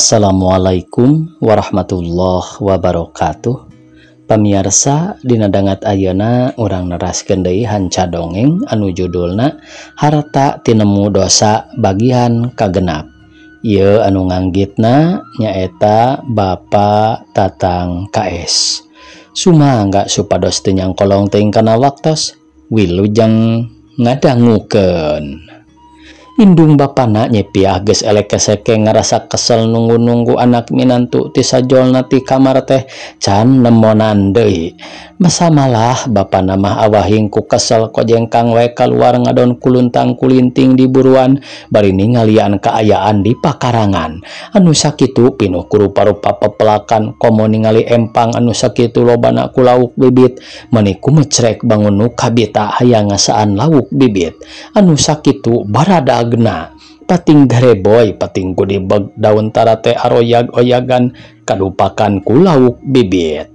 Assalamualaikum warahmatullahi wabarakatuh. Pamiarsa, dina dangat ayeuna urang neraskeun deui hanca dongeng anu judulna Harta Tinemu Dosa bagian kagenap. Ieu anu nganggitna nyaeta Bapak Tatang KS. Sumangga supados teu nyangkolong teuing kana waktos, wilujeng ngadangukeun. Indung bapana nyepiah geus elek keseke ngarasa kesel nunggu-nunggu anak minantu ti sajolna ti kamar teh can nemonan deui. Masa malah bapana mah awahing ku kesel kojengkang wae kaluar ngadon kuluntang kulinting di buruan bari ningalian kaayaan di pakarangan. Anu sakitu pinuh ku rupa-rupa pepelakan komo ningali empang anu sakitu lobana ku lauk bibit meuni kumecrek bangun nu kabita hayang ngasaan lauk bibit anu sakitu barada gena pating gareboy pating kudibeg daun tarate aroyag-oyagan kadupakan ku lauk bibit.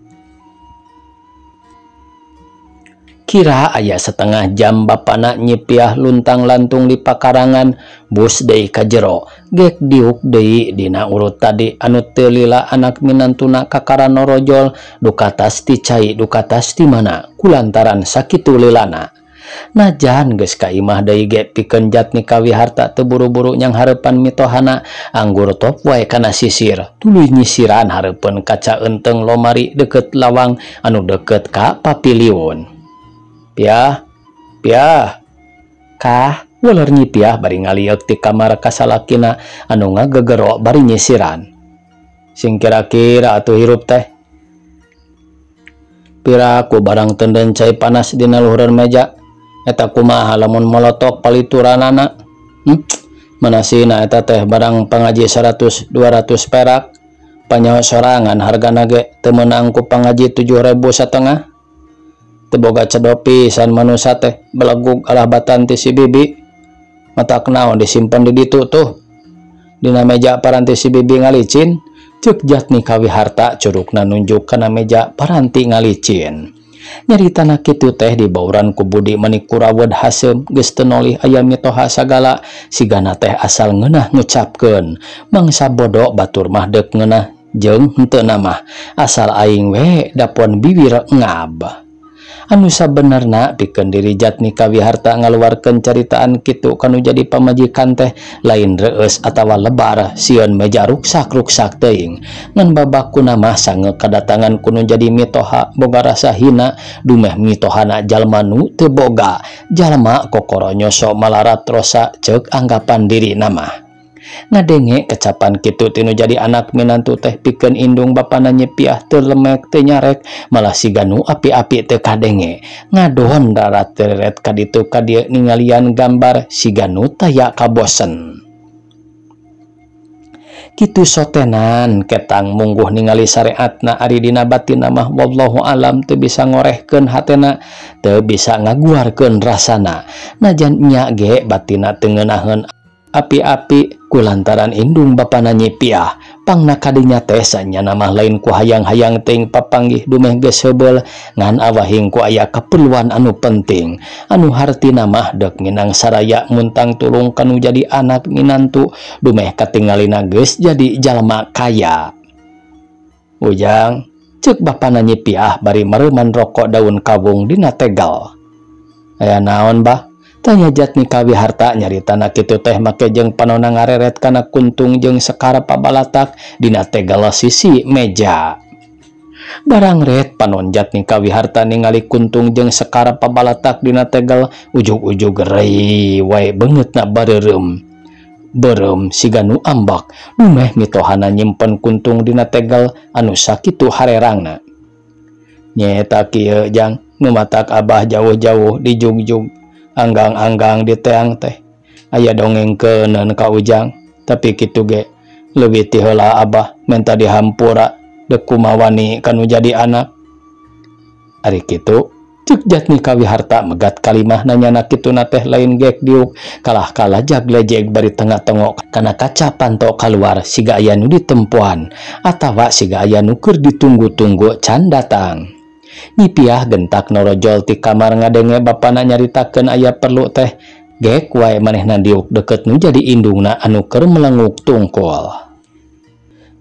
Kira aya setengah jam bapana nyipiah luntang-lantung di pakarangan bus deui ka jero gek diuk deui dina urut tadi anu teu lila anak minantuna kakara norojol dukatas ti cai dukatas ti mana kulantaran sakitu lilana. Najan geus ka imah deui ge pikeun Jatnika Wiharta teu buru-buru nyang hareupan mitohana anggur top wae kana sisir tuluy nyisiran hareupeun kaca enteng lomari deukeut lawang anu deukeut ka papiliun. Piah, piah, kah waler nyipiah bari ngalieuk ti kamar ka salakina anu ngagegero bari nyisiran. Sing kira-kira atuh hirup teh. Piraku barang tenden cai panas dina luhureun meja. Eta kumaha lamun molotok palituranana? Manasina eta teh barang pangaji 100 200 perak. Panyaho sorangan hargana ge teu meunang ku pangaji 7.500. Teu boga cedok pisan manusa teh belegug alah batan ti si bibi. Matak naon disimpen di ditu tuh. Dina meja paranti si bibi ngalicin, ceuk Jatnika Wiharta curugna nunjuk kana meja paranti ngalicin. Nyaritana kitu teh dibauran ku Budi meuni kurawed haseum geus teu nolih aya mitoha sagala sigana teh asal ngeunah ngucapkeun. Mangsa bodo batur mah deuk ngeunah jeung henteu mah asal aing we dapon biwir ngab. Anu sabenerna pikeun diri Jatnika Wiharta ngaluarkeun caritaan kitu kanu jadi pamajikan teh lain reueus atawa lebar sieun meja ruksak-ruksak teuing ngan babakuna mah sange kadatangan kuno jadi mitoha boga rasa hina dumeh mitohana jalma nu teu boga jalma kokoro nyoso malarat rosa ceuk anggapan diri mah. Ngadenge kecapan kitu tinu jadi anak minantu teh pikeun indung bapana nyepiah teu lemek teu nyarek malah siga nu api-api teu kadenge ngadon darat teret ka ditu ka dieu ningalian gambar siga nu taya kabosen. Kitu sotenan ketang mungguh ningali syariatna ari dina batinna mah wallahu alam teu bisa ngorehkeun hatena teu bisa ngaguarkeun rasana najan nya ge batinna teu ngeunaheun api-api kulantaran indung bapana nyipiah pangna kadinya teh sanyana mah lain ku hayang-hayang teuing papanggih dumeh geus heubeul ngan awahing ku aya kaperluan anu penting anu hartina mah deuk minang saraya muntang tulung kanu jadi anak minantu dumeh katingalina geus jadi jalma kaya. Ujang ceuk bapana nyipiah bari mareuman rokok daun kawung dina tegal. Aya naon bah? Tanya Jatnika Wiharta nyaritana kitu teh make jeung panona ngareret kana kuntung jeung sekar pabalatak dina tegal sisi meja. Barang ret panon Jatnika Wiharta ningali kuntung jeung sekar pabalatak dina tegal ujug-ujug rei wae beungeutna bareureum. Beureum siga nu ambak dumeh mitohana nyimpen kuntung dina tegal anu sakitu harerangna. Nyaeta kieu jang nu matak abah jauh-jauh dijugjug anggang-anggang di teang teh aya dongengkeuneun ka ujang tapi kitu ge leuwih ti heula abah menta dihampura deuk kumawani kanu jadi anak. Ari kitu ceuk Jatnika Wiharta megat kalimah nanyana kituna teh lain gek diuk kalah kalajag lejeg bari tengah-tengok kana kaca panto kaluar siga aya nu ditempoan atawa siga aya nu keur ditunggu-tunggu can datang. Nyipiah gentak norojol ti kamar ngadenge bapana nyaritakeun aya perlu teh gek wae manehna diuk deukeut nu jadi indungna anu keur melenguk tungkul.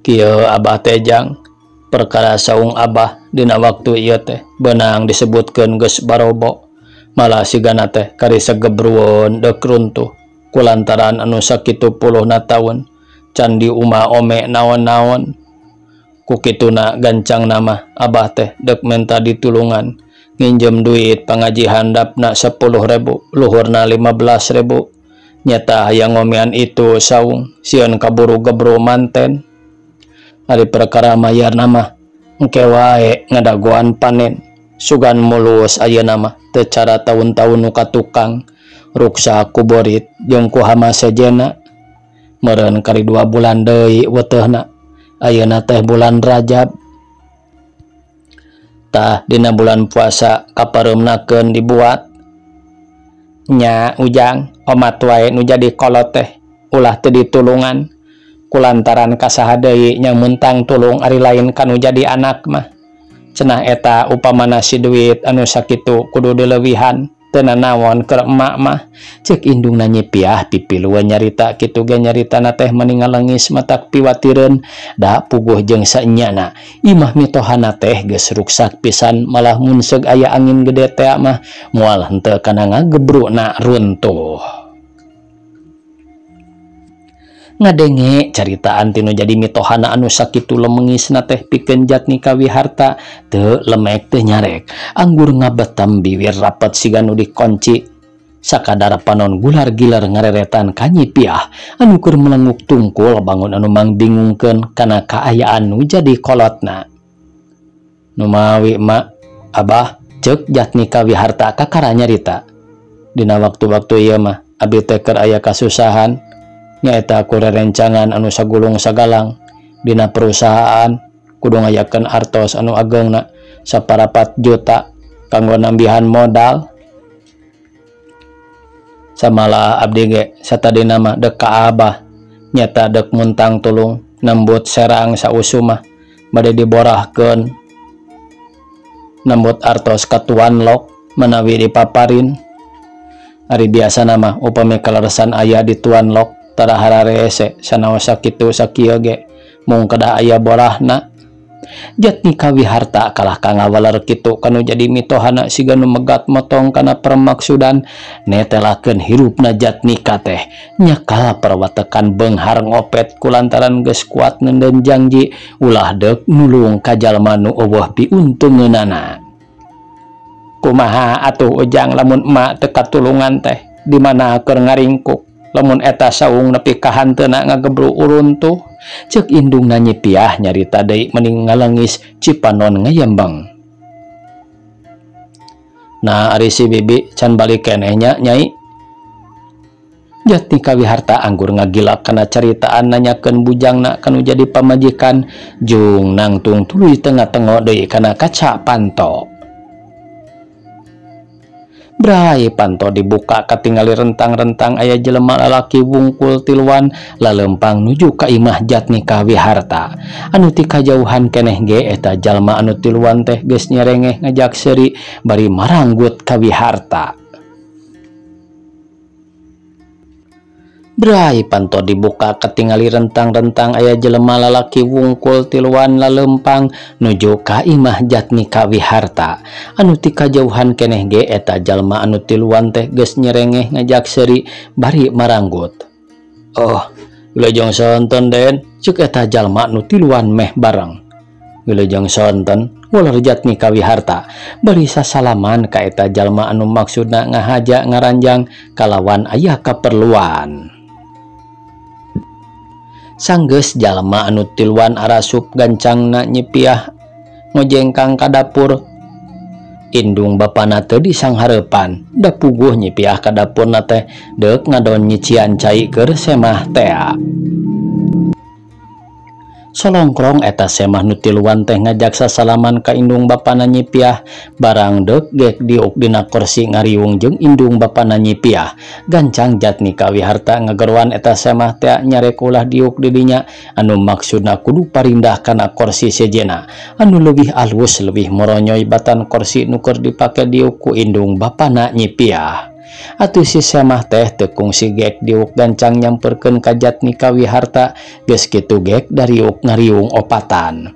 Kieu abah teh jang perkara saung abah dina waktu ieu teh beunang disebutkeun geus barobo malah sigana teh kari sagebrueun deuk runtuh kulantaran anu sakitu puluhna taun can diuma ome naon-naon. Ku kituna gancang nama abah teh deuk menta ditulungan nginjem duit pangaji handapna 10.000 luhurna 15.000 nyata hayang ngomean itu saung sieun kaburu gebro manten. Ari perkara mayar nama engke wae ngadagoan panen sugan mulus ayeuna mah teu cara taun-taun nu ka tukang ruksa ku borit jeung ku hama sejena meureun kari 2 bulan deui wetehna ayeuna teh bulan Rajab. Tah dina bulan puasa kapareumnakeun dibuat nya ujang omat wae nu jadi kolot teh ulah teu ditulungan kulantaran kasaha deui nya muntang tulung ari lain kanu jadi anak mah. Cenah eta upamana si duit anu sakitu kudu dileuwihan teu nanaon keur emak mah. Ceuk indungna nyipiah pipilueun nyarita kitu ge nyaritana teh meni ngalengis matak piwatireun da puguh jeung saenyana. Imah mitohana teh geus ruksak pisan malah mun seug aya angin gede teh mah moal henteu kana ngagebrukna runtuh. Ngadenge caritaan tinu jadi mitohana anu sakitu lemengisna teh pikeun Jatnika Wiharta teu lemek teu nyarek anggur ngabetem biwir rapet siga nu dikonci sakadar panon gular-gilar ngareretan ka Nyipiah anu keur melenguk tungkul bangun anu mangbingungkeun kana kaayaan nu jadi kolotna. Numawi mak abah ceuk Jatnika Wiharta kakara nyarita dina waktu-waktu ieu mah abi teh keur aya kasusahan nyaeta ku rerencangan anu sagulung sagalang dina perusahaan kudu ngayakeun artos anu agengna 1,4 juta kanggo nambihan modal. Samalah abdi ge satadina mah deuk ka abah nyata deuk muntang tulung nembut serang sausumah bade diborahkeun nembut artos ka tuan lok manawi dipaparin. Ari biasana mah upami kaleresan aya di tuan lok tara hararese sanaos sakitu sakieu ge mung kedah aya borahna. Jatnika Wiharta kalah ka ngawaler kitu kanu jadi mitohana siga nu megat motong kana permaksudan netelakeun hirupna Jatnika teh nyakal perwatekan beunghar ngopet kulantaran geus kuat nenden janji ulah deuk nulung ka jalma nu eueuh piuntungeunana. Kumaha atuh ujang lamun emak teu katulungan teh di mana keur ngaringkuk lamun eta saung nepi ka hanteuna ngagebru uruntuh. Ceuk indungna Nyipiah nyarita deui mending ngalengis cipanon ngayembeng. Nah ari si bibi can balik keneh nya nyai. Jatnika Wiharta anggur ngagilak kana caritaan nanyakeun bujangna kanu jadi pamajikan jung nangtung tuluy tengah-tengok deui kana kaca panto. Brai panto dibuka katingali rentang-rentang aya jelema lalaki wungkul tiluan lalempang nuju ka imah Jatnika Wiharta. Anu ti kajauhan keneh ge eta jalma anu tiluan teh geus nyerengeh ngajak seuri bari maranggut ka Wiharta. Brai panto dibuka katingali rentang-rentang aya jelema lalaki wungkul tiluan lalempang nuju ka imah Jatnika Wiharta. Anu ti kajauhan keneh ge eta jalma anu tiluan teh geus nyerengeh ngajak seuri bari maranggut. Oh, wilujeng sonten den, ceuk eta jalma nu tiluan meh bareng. Wilujeng sonten ular Jatnika Wiharta bari sasalaman ka eta jalma anu maksudna ngahaja ngaranjang kalawan aya kaperluan. Sanggeus jalma anu tiluan arasup gancangna Nyipiah ngojengkang ka dapur. Indung bapana teu disanghareupan da puguh Nyipiah ka dapurna teh deuk ngadon nyician cai keur semah tea. Solongkrong eta semah nu tiluan teh ngajak sasalaman ka indung bapana Nyipiah barang deuk gek diuk dina kursi ngariung jeung indung bapana Nyipiah. Gancang Jatnika Wiharta ngageroan eta semah teh nyarek ulah diuk di dinya anu maksudna kudu parindah kana kursi sejena anu leuwih alus leuwih moronyoy batan kursi nu keur dipake diuk ku indung bapana Nyipiah. Atuh si Semah teh teu kungsi gek diuk gancang nyamperkeun ka Jatnika Wiharta geus kitu gek dariuk ngariung opatan.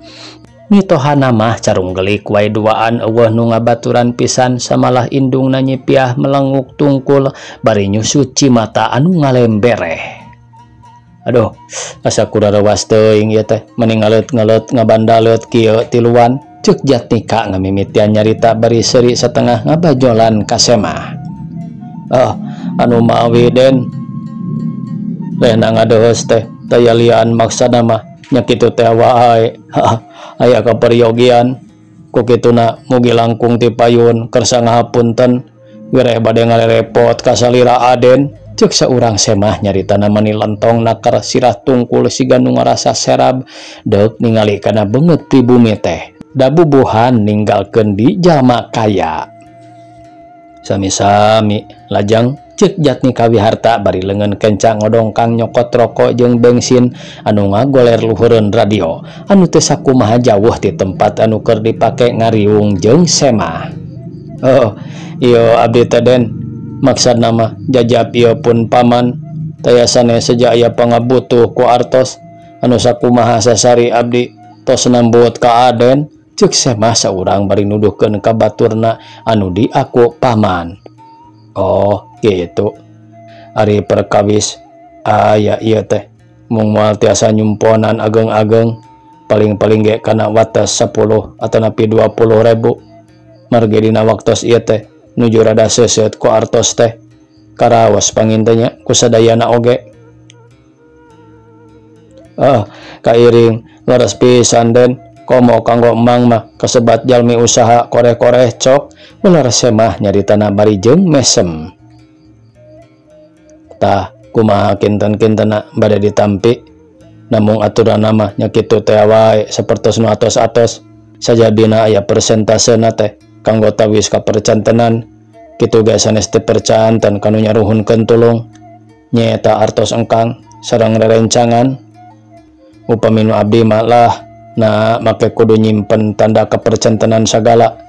Mitohana mah carunggelik wae duaan eueuh nu ngabaturan pisan samalah indungna nyipiah melenguk tungkul bari nyusut cimata anu ngalembereh. Aduh, asa kurarewas teuing ieu teh meni ngaleut-ngaleut ngabandaleut kieu tiluan. Ceuk Jatnika ngamimitian nyarita bari seuri satengah ngabajolan ka Semah. Ah, anu mawi Den lehna ngadeheus teh taya lian maksana mah nya kitu teh wae. Aya kaperyogian ku kituna mugi langkung ti payun kersa ngahapunten wireh bade ngalerepot ka salira Aden. Ceuk saurang Semah nyaritana mani lentong nakar sirah tungkul siga nu ngarasa serab deuk ningali kana beungeut pribumi teh da bubuhan ninggalkeun di jalma kaya. Sami-sami lajang ceuk Jatnika Wiharta bari leungeun kenca ngodongkang nyokot rokok jeung bensin anu ngagoler luhureun radio anu teu sakumaha jauh ti tempat anu keur dipake ngariung jeung Semah. Oh, ieu abdi teh Den maksudna mah jajab ieu pun paman taya sanes seja aya pangabutuh ku artos anu sakumaha sasari abdi tos nambut ka Aden. Ceuk Semah saurang bari nuduhkeun ka baturna anu diaku paman. Oh, gitu. Ari perkawis aya ieu teh mung moal tiasa nyumponan ageng-ageng paling-paling ge kana wates 10 atanapi 20 ribu. Margi dina waktos ieu teh nuju rada seuseut ku artos teh karaos pangintenya ku sadayana oge. Ah, kairing leres pisan Den. Komo kanggo emang mah kasebat jalmi usaha koreh-koreh cok ular Semah nyaritana bari jeung mesem. Tah kumaha kinten-kintena bade ditampi namung aturanna mah nya kitu teh wae sapertos nu atos-atos sajabina aya persentasena teh kanggo tawis kapercantenan kitu ge sanes teu percanten kanu nyaruhunkeun tulung nyaeta artos engkang sareng rerencangan upami nu abdi mah lah. Nah, make kudu nyimpen tanda kepercantenan sagala.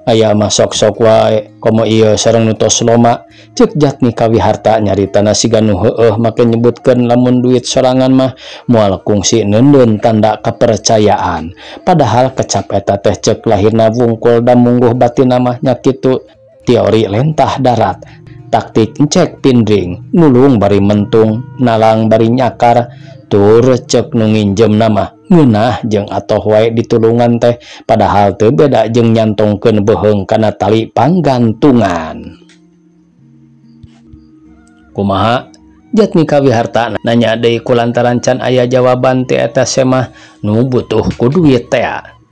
Aya mah sok-sok wae, komo ieu sareng nu tos loma. Ceuk Jatnika Wiharta nyaritana siga nu heueuh make nyebutkeun lamun duit sorangan mah moal kungsi neundeun tanda kepercayaan. Padahal kecap eta teh ceuk lahirna wungkul da mungguh batinna mah nya kitu teori lentah darat, taktik cek pindring, nulung bari mentung, nalang bari nyakar, tur ceuk nu nginjem mah ngeunah jeung atoh wae ditulungan teh padahal teu beda jeung nyantongkeun beuheung kana tali panggantungan. Kumaha Jatnika Wiharta nanya deui kulantaran can aya jawaban ti eta Semah nu butuh ku duit teh.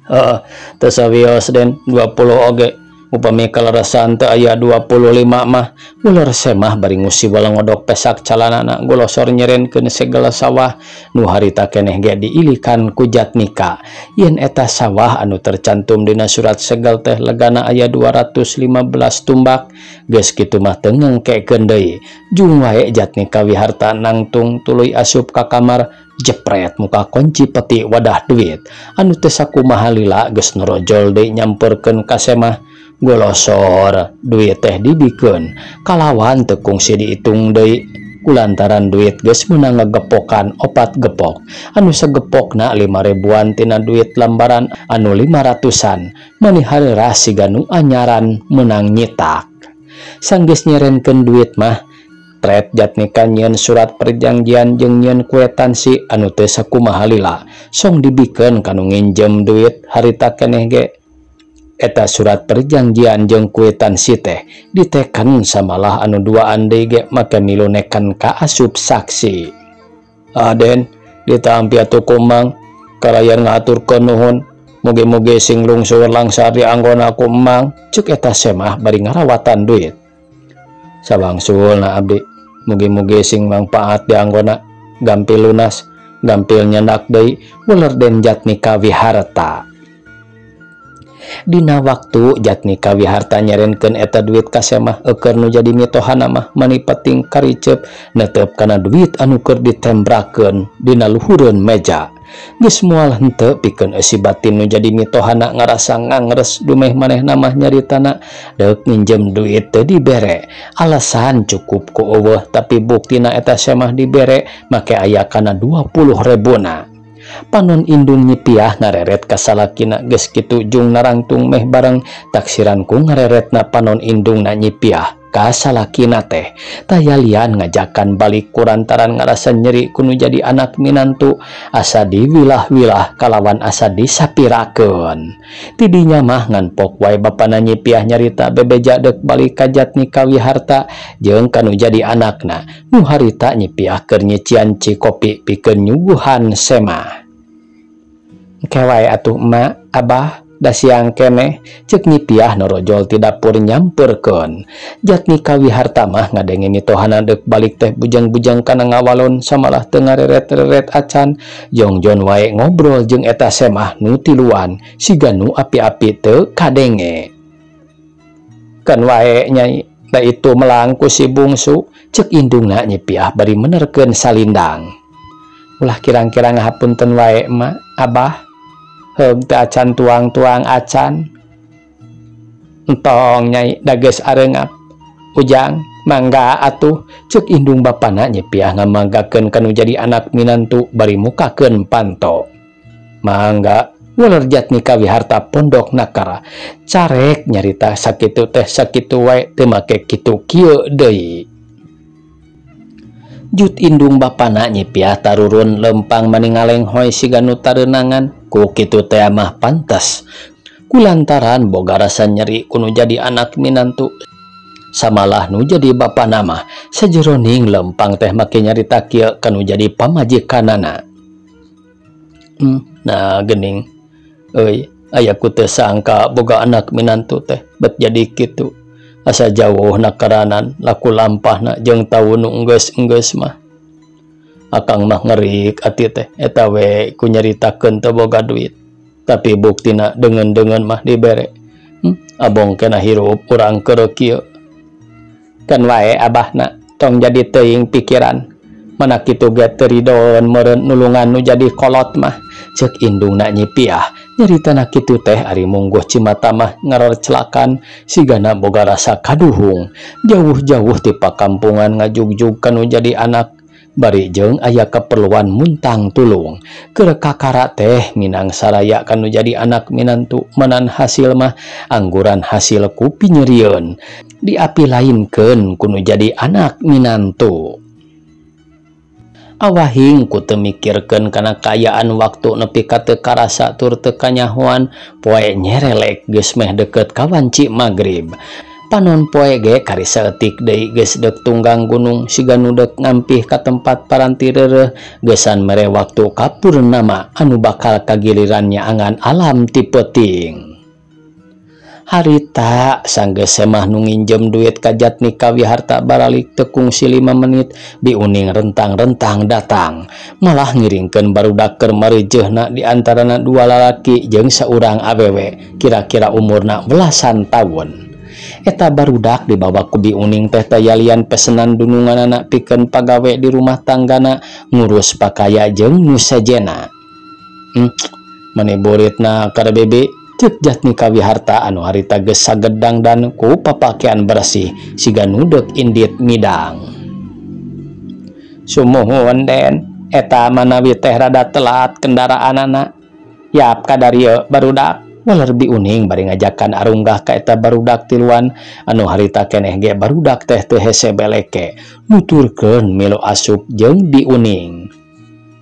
Heeh, teu sawios Den 20 oge upami kaleresan teu aya 25 mah. Ular Semah bari ngusi ngodok pesak calanana golosor nyerenkeun segel sawah nu harita keneh ge diilikan ku Jatnika. Yen eta sawah anu tercantum dina surat segel teh legana aya 215 tumbak geus kitu mah teu ngengkekeun deui. Jung wae Jatnika Wiharta nangtung tuluy asup ka kamar jepret muka kunci peti wadah duit anu teu sakumaha lila geus norojol deui nyamperkeun ka Semah. Golosor duit teh dibikeun kalawan teu kungsi diitung deui kulantaran duit geus meunang ngegepokan 4 gepok anu sagepokna 5 ribuan tina duit lembaran anu 500-an mani hareurah siga nu anyaran meunang nyitak. Sanggeus nyerenkeun duit mah tret Jatnika nyieun surat perjanjian jeung nyieun kuitansi anu teu sakumaha lila song dibikeun kanu nginjem duit harita keneh ge. Eta surat perjanjian jeung kuitansi teh diteken samalah anu duaan deui ge make milu neken ka asup saksi. Aden ditampi atuh ku Mang kalayan ngaturkeun nuhun mugi-mugi sing lungsur langsar dianggona ku Mang ceuk eta Semah bari ngarawatan duit. Sawangsulna abdi mugi-mugi sing mangpaat dianggona gampil lunas gampil nyendak deui uler Den Jatnika Wiharta. Dina waktu Jatnika Wiharta nyerenkeun eta duit ka Semah eukeun nu jadi mitohana mah mani penting karicep netep kana duit anu keur ditembrakeun dina luhureun meja. Geus moal henteu pikeun eusi batin nu jadi mitohana ngarasa ngangres dumeh manehna mah nyaritana deuk minjem duit teu dibere. Alasan cukup ku eueuh tapi buktina eta Semah dibere make aya kana 20 rebuna. Panon indung nyipiah ngareret ka salakina geus kitu jung narangtung meh bareng taksiran ku ngareretna panon indungna nyipiah ka salakina teh. Tayalian ngajakan balik kurantaran ngarasa nyeri kunu jadi anak minantu asa diwilah-wilah kalawan asa disapirakeun. Tidinya mah ngan pok wae bapana nyipiah nyarita bebeja deuk balik ka Jatnika Wiharta jeung kanu jadi anakna nu harita nyipiah keur nyician cikopi pikeun nyuguhan Semah. Engke wae atuh emak, abah, da siang keneh, ceuk nyipiah norojol ti dapur nyamperkeun. Jatnika Wiharta mah ngadenge mitohana deuk balik teh bujang-bujang kana ngawalon samalah teu ngareret-reret acan, jongjon wae ngobrol jeung eta Semah nu tiluan siga nu api-api teu kadenge. Keun wae nyai, da itu melang ku si bungsu, ceuk indungna nyipiah bari menerkeun salindang. Ulah kirang-kirang ngahapunten wae emak, abah. Heug teu acan tuang-tuang acan. Entong nyai da geus areungap. Ujang mangga atuh, ceuk indung bapana nyipiah ngamanggakeun kanu jadi anak minantu bari mukakeun panto. Mangga waler Jatnika Wiharta pondok nakara. Carek nyarita sakitu teh sakitu wae teu make kitu kieu deui. Jut indung bapana nyipiah tarurun lempang maningaleng hoy siga nu tareunangan ku kitu teh mah pantes. Kulantaran boga rasa nyeri kunu jadi anak minantu samalah nu jadi bapana mah sajeroning lempang teh make nyarita kieu kanu jadi pamajikanana. Nah gening euy aya ku teu sangka boga anak minantu teh bet jadi kitu. Asa jauh nakaranan laku lampahna jeung taun nu enggeus-enggeus mah. Akang mah ngerik ati teh eta we ku nyaritakeun teu boga duit. Tapi buktina deungeun-deungeun mah dibere. Abong kena hirup urang keur kieu. Kan wae abahna tong jadi teuing pikiran. Mana kitu ge teu ridoeun meureun nulungan nu jadi kolot mah. Ceuk indungna nyipiah nyaritana kitu teh ari mungguh cimata mah ngarorcelakan sigana boga rasa kaduhung jauh-jauh ti pakampungan ngajugjug kanu jadi anak bari jeung aya keperluan muntang tulung keur kakara teh minang saraya kanu jadi anak minantu menan hasil mah angguran hasil ku pinyerieun diapi lainkeun kunu jadi anak minantu. Awahing ku teu mikirkeun kana kaayaan waktu nepi ka teu karasa tur teu kanyahoan poe nyerelek geus meh deukeut ka wanci magrib. Panon poe ge kari saeutik deui geus deuk tunggang gunung siga nu deuk ngampih ka tempat paranti reureuh geusan mere waktu ka purnama anu bakal kagiliran nyaangan alam ti peuting. Harita sanggeus Semah nu nginjem duit ka Jatnika Wiharta baralik teu kungsi 5 menit biuning rentang-rentang datang malah ngiringkeun barudak keur mareujeuhna di antarana dua lalaki jeung saurang awewe kira-kira umurna belasan taun. Eta barudak dibawa ku biuning teh tayalian pesenan dununganana pikeun pagawe di rumah tanggana ngurus pakaya jeung nu sejena. Mane buritna kada bebe ceuk Jatnika Wiharta anu harita geus sagedang dan ku papakean bersih siga nu deuk indit midang. Sumuhun den eta manawi teh rada telat kendaraanana. Yap kadarieu barudak. Waler biuning bari ngajakan arunggah ka eta barudak tiluan anu harita keneh ge barudak teh teu hese beleke nuturkeun milu asup jeung biuning.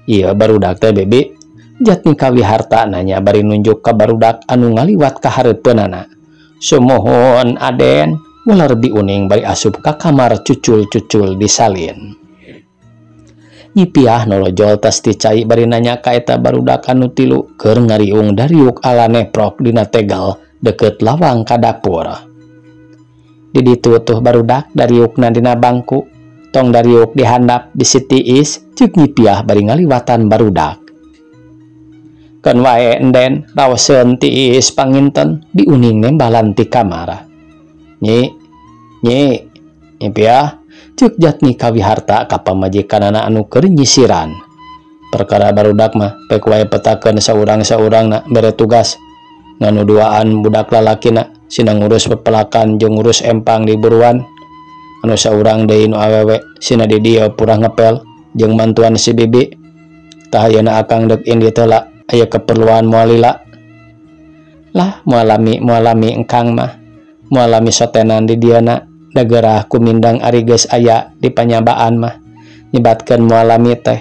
Ieu barudak teh bebe. Jatnika Wiharta nanya bari nunjuk ka barudak anu ngaliwat ka hareupeunana. Sumuhun aden, waler biuning bari asup ka kamar cucul-cucul disalin. Nyipiah nolojol tas ti cai bari nanya ka eta barudak anu tilu keur ngariung dariuk ala neprok dina tegal deukeut lawang ka dapur. Di ditu tuh barudak dariukna dina bangku, tong dariuk dihandap bisi tiis, ceuk nyipiah bari ngaliwatan barudak. Keun wae enden raoseun tiis panginten Bi Uning nembalan ti kamar. Nyi, nyi, Nyi Piah, ceuk Jatmika Wiharta ka pamajikanana anu keur nyisiran. Perkara barudak mah pek wae petakeun saurang-saurangna bere tugas. Nganu duaan budak lalakina sina ngurus pepelakan jeung ngurus empang di buruan. Anu saurang deui nu awewe sina di dieu purah ngepel jeung mantuan si bibi. Tah ayeuna akang deuk indit heula aya keperluan moal lila. Lah moal lami, moal lami engkang mah. Moal lami sotenan di dieuna da geurah kumindang ari geus aya di panyabaan mah. Nyebatkeun moal lami teh.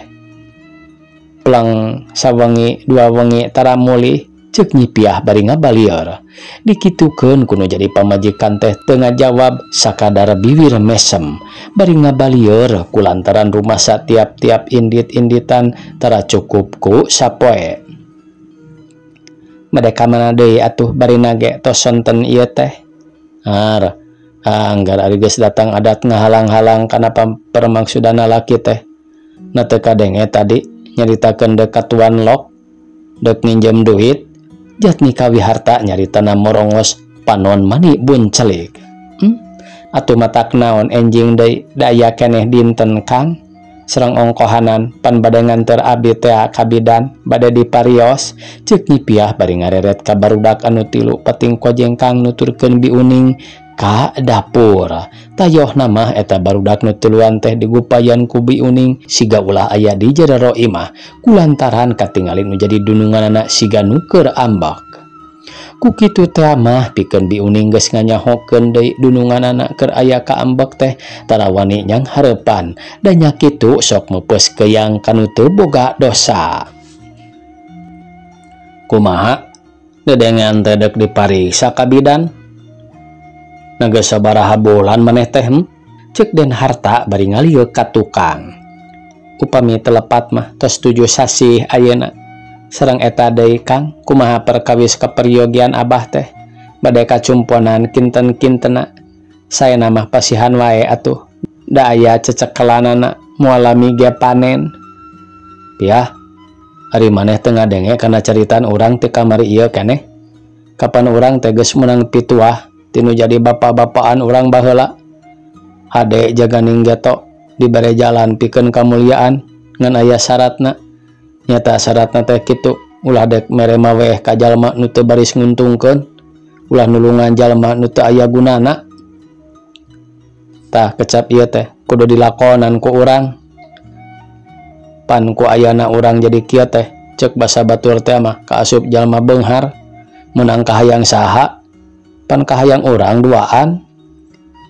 Plang sawengi dua wengi tara mulih ceuk Nyi Piah bari ngabalieur. Dikitukeun kuno jadi pamajikan teh teu ngajawab sakadar biwir mesem bari ngabalieur kulantaran rumasa tiap-tiap indit-inditan tara cukup ku sapoe. Made ka mana deui atuh bari nage tos sonten ieu teh. Har, anggar ari geus datang adat ngahalang-halang kana permaksudana laki teh. Na teu kadenge tadi nyaritakeun deuk ka tuan lok deuk minjem duit. Jatmika Wiharta nyaritana morongos panon mani buncelik. Atuh matak naon enjing deui da aya keneh dinten Kang? Sareng ongkohanan pan bade nganter abdi teh ka bidan bade diparios. Ceuk Nyi Piah bari ngareret ka barudak anu tilu peting kojengkang nuturkeun Bi Uning ka dapur. Tayohna mah eta barudak nu tiluan teh digupayan ku Bi Uning siga ulah aya di jero imah kulantaran katingali nu jadi dununganana siga nu keur ambek. Ku kitu teh mah pikeun Bi Uning geus nganyahokeun deui dununganana keur aya ka ambek teh tara wani nyanghareupan da nya kitu sok meupeus keyang kanu teu boga dosa. Kumaha dedengean teh deuk dipariksa ka bidan? Naga sabaraha bulan maneh teh, Ceuk Den Harta bari ngalieu ka tukang. Upami telepat mah tos 7 sasih ayeuna. Sareng eta deui Kang, kumaha perkawis kaperyogian abah teh? Bade kacumponan kinten-kintena. Saena mah pasihan wae atuh. Da aya cecekelanana moal lami ge panen. Piah, ari maneh teu ngadenge kana caritaan urang ti kamari ieu keneh? Kapan urang teh geus meunang pituah tinu jadi bapak-bapaan urang baheula? Hade jaganing geto dibere jalan pikeun kamuliaan ngan aya syaratna. Nyata syaratna teh kitu, ulah dek mere maweh ka jalma nu teu baris nguntungkeun, ulah nulungan jalma nu teu aya gunana. Tah kecap ieu teh kudu dilakonan ku urang. Pan ku ayana urang jadi kieu teh, ceuk basa batur teh mah kaasup jalma beunghar, meunang kahayang saha, pan kahayang urang duaan.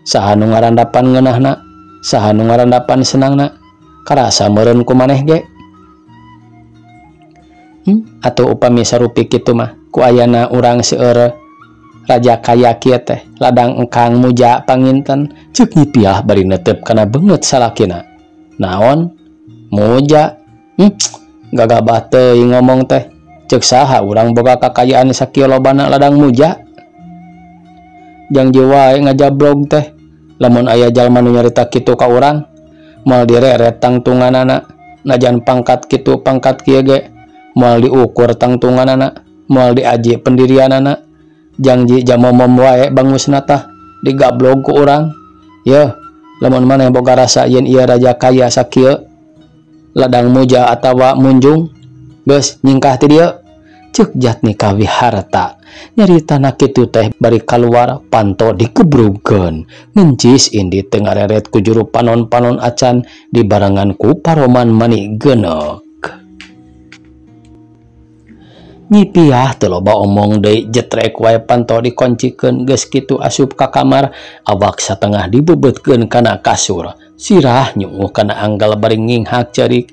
Saha nu ngarandapan ngeunahna, saha nu ngarandapan senangna, karasa meureun ku maneh ge. Atau upami sarupi kitu mah ku ayana urang seueur raja kaya kieu teh ladang engkang muja panginten. Ceuk Nyi Piah bari netep kana beungeut salakina. Naon muja? Gagabah teuing ngomong teh. Ceuk saha urang boga kakayaan sakieu lobana ladang muja? Jang jiwa ngajablog teh. Lamun aya jalma nu nyarita kitu ka urang moal direret tangtunganana, najan pangkat kitu pangkat kieu ge moal diukur tangtunganana, moal diaji pendirianana. Jangji jamomom wae bangusna tah digablog ku urang. Yeuh, lamun maneh boga rasa yen ieu raja kaya sakieu ladang muja atawa munjung, geus nyingkah ti dieu. Ceuk Jatmika Wiharta nyaritana kitu teh bari kaluar panto dikebrugkeun. Ngencis indi teu ngareret ku juru panon-panon acan dibarengan ku paroman mani geuneuk. Nyi Piah teu loba omong deui, jetrek wae panto dikoncikeun. Geus kitu asup ka kamar, awak satengah dibebeutkeun kana kasur. Sirah nyunguh kana anggal bari nginghak ceurik.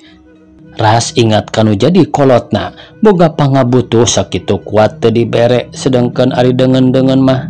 Ras ingat kanu jadi kolotna, boga pangabutuh sakitu kuat teu dibere, sedengkeun ari deungeun-deungeun mah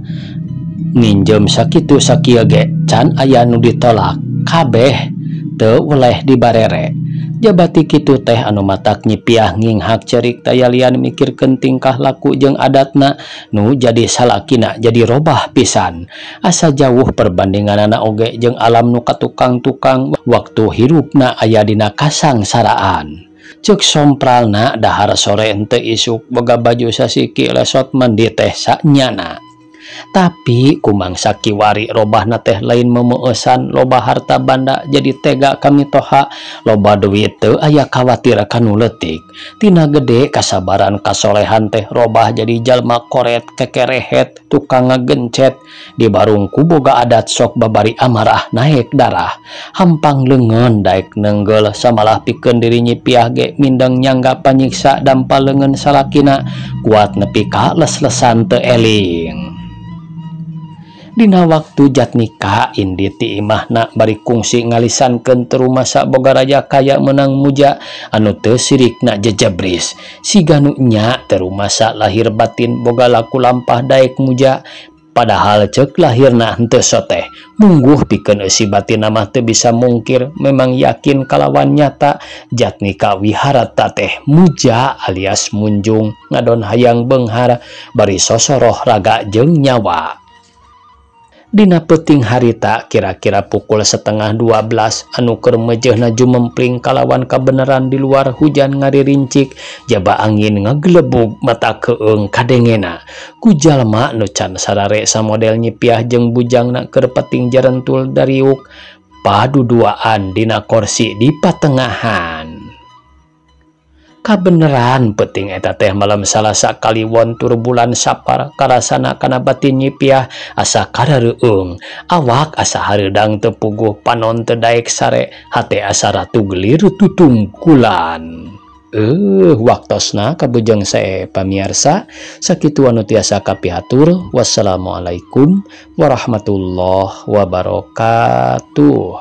nginjem sakitu sakieu ge can aya nu ditolak, kabeh teu weleh dibarere. Jabati kitu teh anu matak Nyi Piah nginghak ceurik tayalian mikirkeun tingkah laku jeung adatna nu jadi salakina jadi robah pisan. Asa jauh perbandinganana oge jeung alam nu katukang-tukang waktu hirupna aya dina kasangsaraan. Cek sompralna dahar sore henteu isuk boga baju sasiki lesot mandi teh sanyana. Tapi kumangsa kiwari robahna teh lain memeesan loba harta banda jadi tega kami toha loba duit teu aya khawatir kanu leutik. Tina gede kasabaran kasolehan teh robah jadi jalma koret kekerehet tukang ngagencet di barungku boga adat sok babari amarah naik darah hampang leungeun daek nenggel samalah pikeun diri nyipiah ge mindeng nyangga panyiksa dampal leungeun salakina kuat nepi ka les-lesan teu eling. Dina waktu Jatnika indi ti imahna bari kungsi ngalisankeun teu rumasa boga raja kaya meunang muja anu teu sirikna jejebris siga nu nya teu rumasa lahir batin boga laku lampah daek muja padahal ceuk lahirna henteu soteh mungguh pikeun eusi batin mah teu bisa mungkir memang yakin kalawan nyata Jatnika wiharata teh muja alias munjung ngadon hayang beunghar bari sosoroh raga jeung nyawa. Dina peuting harita kira-kira pukul 11:30 anu keur meujeuhna jumempling kalawan kabeneran di luar hujan ngaririncik jaba angin ngagelebug mata keung kadengena ku jalma nu can sarare samodel nyipiah jeung bujangna keur peting jarentul dariuk paduduaan dina korsi di patengahan. Kabeneran peting eta teh malam Salasa kaliwon tur bulan Sapar karasana kana batin nyipiah asa karareueung awak asa hareudang teu puguh panon teu daek sare hate asa ratu gelir tutungkulan. Waktosna kabujeng sae pamiarsa sakitu anu tiasa kapihatur. Wassalamualaikum warahmatullahi wabarakatuh.